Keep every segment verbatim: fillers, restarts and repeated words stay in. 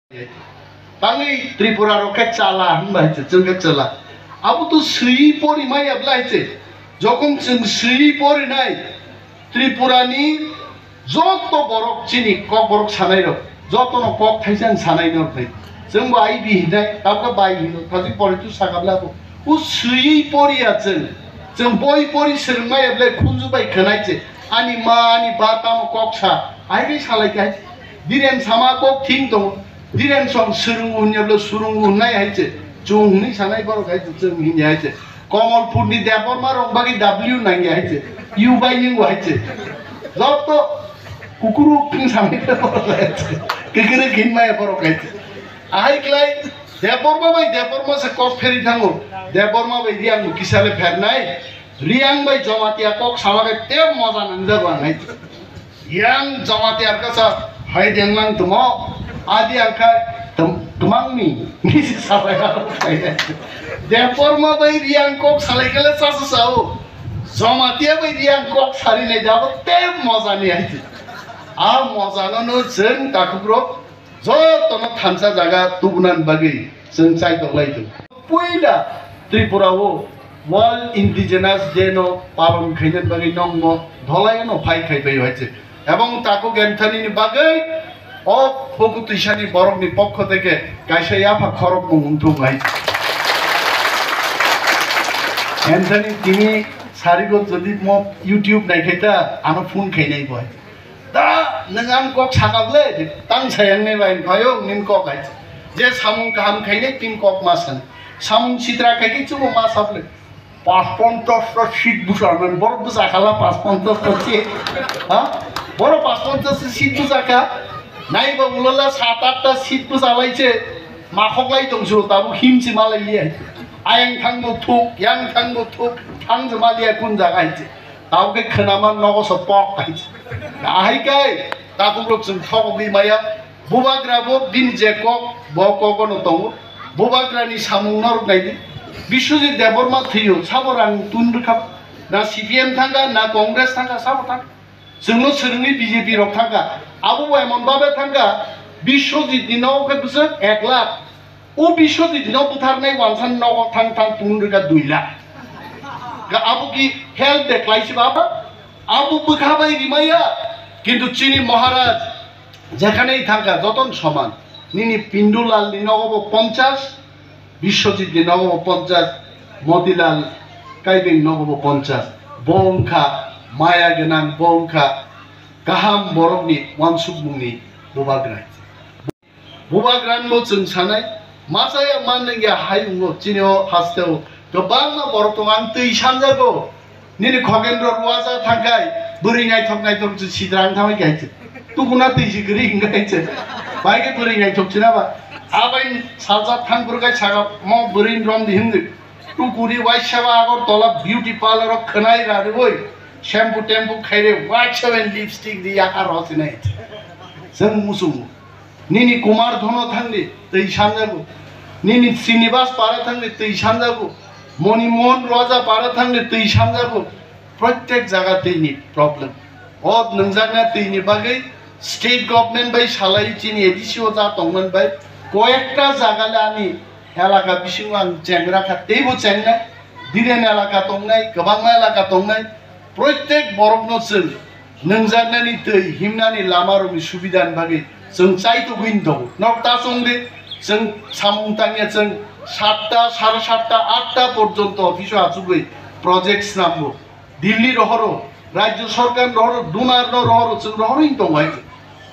Tangwi Tripura rok khe chala hinba hai se, chwng khe chwla. Abo to swiwi pori maya bla hai se. Jokon chwng swiwi pori nai, Tripura ni joto borok chini Kokborok sanai rok, joto no kok thaisa sanai no thai. Chwng bo I B hinai, tabka bai hino, thajik pori tu sakabla bo. U swiwi pori ya chwng. Chwng boi pori swrwng maya bla khunju bai khwnai se. Ani ma, ani ba tamo kok sa. Ai khe salai khe hai se. Biren sama kok thing tongo. Biren song surungo hwnyablw surungo hwnnai hai se, chwng hwnwi sanai borok hai se, chwng hinya hai se. Komolpurni Debbarma rok bagwi W nangya hai se, U bai ningo hai se. Joto kukuru kung sanai borok hai se. Kekere khinmaya borok hai se. Ahai klai Debbarma bai Debbarma se kok pheri thango. Debbarma bai Riang bo kisale phernai. Riang bai Jamatia kok sama khe tei moja nangjago ang hai se. Yang Jamatia kasa hai denglang tumo, adi angkha tum-, tumang ni, ni si sabai ha, hai deng. Debbarma bai Riang kok salai kele sa sa sao. Jamatia bai Riang kok sari nai jabo te moja ni hai. A moja no no jeng takhuk rok joto no thansa jaga tubunan bagwi. Chwng chai tonglai tongo. Puila Tripura o World Indigenous Day no palon khaina bagwi nongmo dholai no phai khai bai hai se. Ebong takhuk Anthony ni bagwi o Phuku Twisani borok ni pokho theke kaisa yapha khorok mung wngthung hai se. Anthony tini sarigo jodi mo YouTube nai khai ta ano phone khainai bo hai. Da, nwng ang kok sakap le, tang sayang ne bai, phayo, nin kok hai. Je samung kaham khaine, tin kok ma san. Samung sitra khai ki chubo ma sap le. Pas ponchas ta seat busa, man, bor busa khala pas ponchas ta seat. Ha? Bor pas ponchas ta seat busa ka? Nai ba ulala sat at ta seat busa lai che. Ma khok lai tong su, tabu him si ma lai ye. Ayang thang bo thuk, yang thang bo thuk, thang je ma liya kun jaga hai che. Tamo khe khwnama nogo so pok hai. Ahai kai takhuk rok chwng thok wi maya. Bubagra bo bini je kok, bo kok no tongo. Bubagra ni samung norok nai di. Biswajit Debbarma thwiyo, sabo rang tun rwkha. Na C P M thangkha, na Congress thangkha, sabo thang. Chwngno swrwngwi B J P rok thangkha. Abo bo emon babe thangkha, Biswajit ni nogo khe bwswk ek lakh. O Biswajit no butharnai wansan nogo thang thang tun rwkha dui lakh. Ga abo ki help de klai si baba? Abo bwkha bai rimaya. Kintu chini Maharaj jekhane thangkha joton soman. Nini Pindulal ni nogo bo ponchas, Biswajit ni nogo bo ponchas, Motilal Kaibeng nogo bo ponchas. Bo wngkha maya gwnang, bo wngkha kaham borokni wansukmungni bubagra. Bubagrano chwng sanai, machaya man nangya hayungo, chini o hasteo kwbangma borok tongo, ang twi sanjago. Nini Khogendro Ruaja thangkhai, bwrwi naithok naithok se sidrang thamai kaiche. Tukuna twi se kwrwi hwnkha kaiche. Bai khe bwrwi naithok china ba. Abai salsa thangphuru kai saka mo bwrwi romdi himdi. Tukuri waisa ba Agartala beauty parlor o khwnai rarwi shampoo tempu khaire waisa ben lipstick di yakar rosinai. Chwng muchungo. Nini Kumar Dhono thangdi twi sanjago. Nini Srinivas Para thangdi twi sanjago. Moni Mohan Roja Para thangdi twi sanjago. Protek jaga twi ni problem. O nwngjakna twi ni bagwi state government bai salai chini A D C o ja tongmani bai koyekta jaga le ani elaka bisingo ang chengra kha, teibo chengnai. Biren elaka tongnai, kwbangma elaka tongnai. Protek borokno chwng nwngjaknani twi himnani lamarokni subidani bagwi chwng chaitugwi tongo. Nok ta chwng di, chwng samung tangya chwng satta, sare satta, atta porjonto office-o achugwi project snamgo. Delhi rohoro, rajyo sorkar rohoro, dunar no rohoro, chwng rohorwi tongo hai.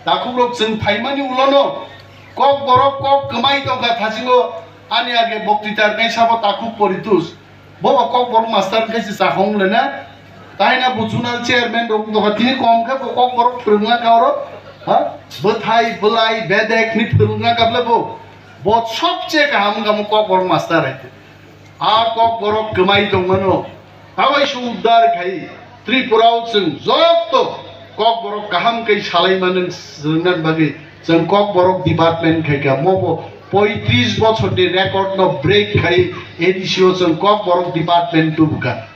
Takhukrok chwng phaimani ulono kok borok kok kwmai tongkha thasingo ani age boktitar kaisa bo takhuk Poritus. Bo bo kok borok master khe se chahong le na. Tai na bo zonal chairman rok wng tongkha, tini kom khe bo kok borok phwrwngna kha oro. Ha? Bwthai, bwlai, bedek ni phwrwngna kha bwle bo. Bo sobche kaham wngkha mo kok borok master hai. A kok borok kwmai tongmano. Tawai se uddar khai. Tripura o chwng joto kok borok kaham khe salai mano. Rwngna bagwi chwng kok borok department khai kha. Mo bo poitris bochor ni record no break khai A D C o chwng kok borok department tubukha.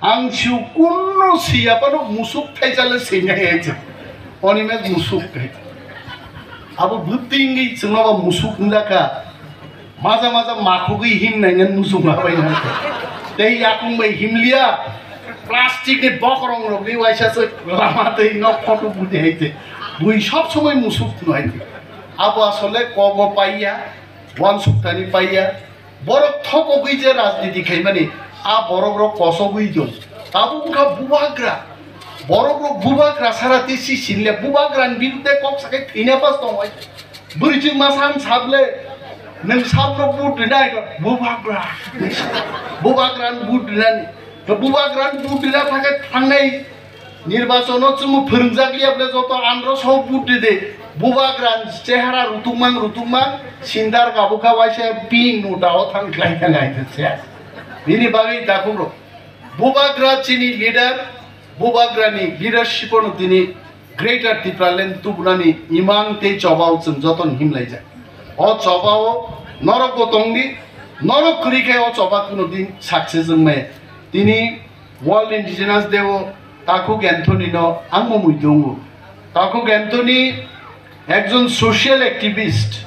Ang siu kunno siya pano musuk thaisa le seinai hai chwng. Oni me musuk khai. Abo bwtwingwi chwngno ba musuk wngjak kha. Maja maja makhugwi him nainani muchung labaina. Tei yakung bai himliya. Plastic ni bokorong rokni waisa se lama tei nok photo budi haite. Bui sob somoi musuk thwno haite. Abo asole kogo paiya, uansuk thani paiya. Borok thokogwi je rajniti khaimani, a borok rok kosogwi tong. Tabuk wngkha bubagra. Borok rok bubagra sara tei si sinle bubagra ni biruddhe kok sakai thwina pas tong hai. Bwrwi chwng ma san sable, nwng sabno vote rinai kha, bubagra. Bubagra ni vote rinani. Bubagra ni vote rina thangkhe thangnai. Nirbachono chwngno phwrwngjak liya bwle joto andro sok vote ridi. Bubagra ni chehara rutukmang rutukmang sindar kabukha waisa pink nota o thang khlai kha nai khe se. Bini bagwi takhuk rok. Bubagra chini leader, bubagra ni leadership no tini Greater Tipraland tubunani imang tei chobao chwng joto ni himlaijak. O chobao norok bo tongdi, norok kwrwi khe o choba kuno din success wngmaya. Tini World Indigenous Day o Takhuk Anthony no ang bo mui tongo. Takhuk Anthony ekjon social activist,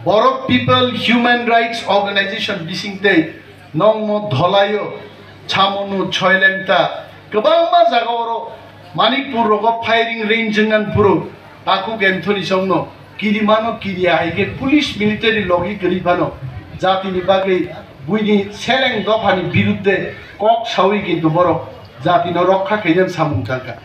Borok People Human Rights Organization bising tei nongmo dholaio, Chamonu, Choilengta, kwbangma jaga oro Manipur rogo firing range wngnan phuru Takhuk Anthony songno kirimano kiriya hai khe police military logi kwrwi phano jatini bagwi buini seleng dophani biruddhe kok sawi kintu borok jatino rokha khainani samung tangkha.